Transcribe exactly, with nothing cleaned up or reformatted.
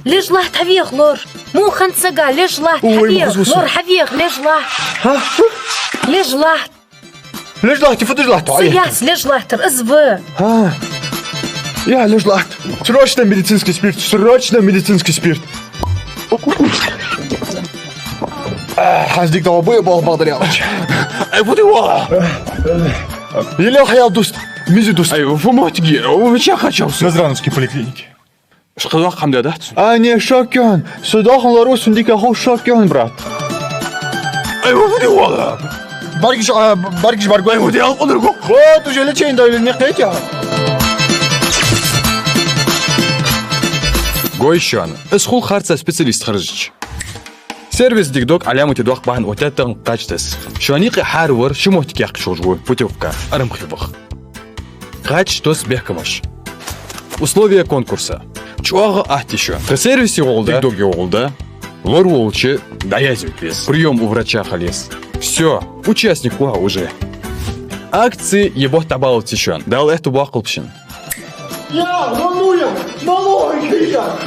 Леш латт, хьавеха, лор. Муха хиннад сага, леш латт, хьавеха, лор, хьавеха, леш латт. Леш латт. Леш латт, фу деш латт? Са яц леш латтар, из ва. Я, леш латт. Срочно медицинский спирт, срочно медицинский спирт. Хьаза дика дагӀа буй, бах, бах, дарьялач. Ай, фу деш ва? Еле хьаял дуст, мизи дуст. Ай, фу моттиг я, вай чу хьачам су. Назрановский поликлинике. Школа хьамда дац? А, не, шок я хьона. Со дохун лору, сун дика хов, шок я хьона, брат. Ай, фу деш ва? Баргиш, а, баргиш, баргой. Ай, фу деш ва, алкъа дургу? Вот, уже лечение давили, не хетя. Гой шоана, из хул харца специалист харжача. Сервис дика дог Ӏаламате доккха бахьан оттадаьд тахана кхачтас. Шоана юкъе хӀара вар ши моттиг яьккхача хьожа вой путевка Армхи баха. Кхача тосс бехкамаш. Условия конкурса. ЧӀоагӀа атта я шоана. Тха сервисе гӀолла да, дика дог я гӀолла да. Лор волча дӀаязвить веза. Приём у врача хила еза. Всё, участник ва хьо уже. Акци е бутт дӀабаллалца я шоана. Дала аьттув боаккхалба шун. Я, волнуем, налоги я.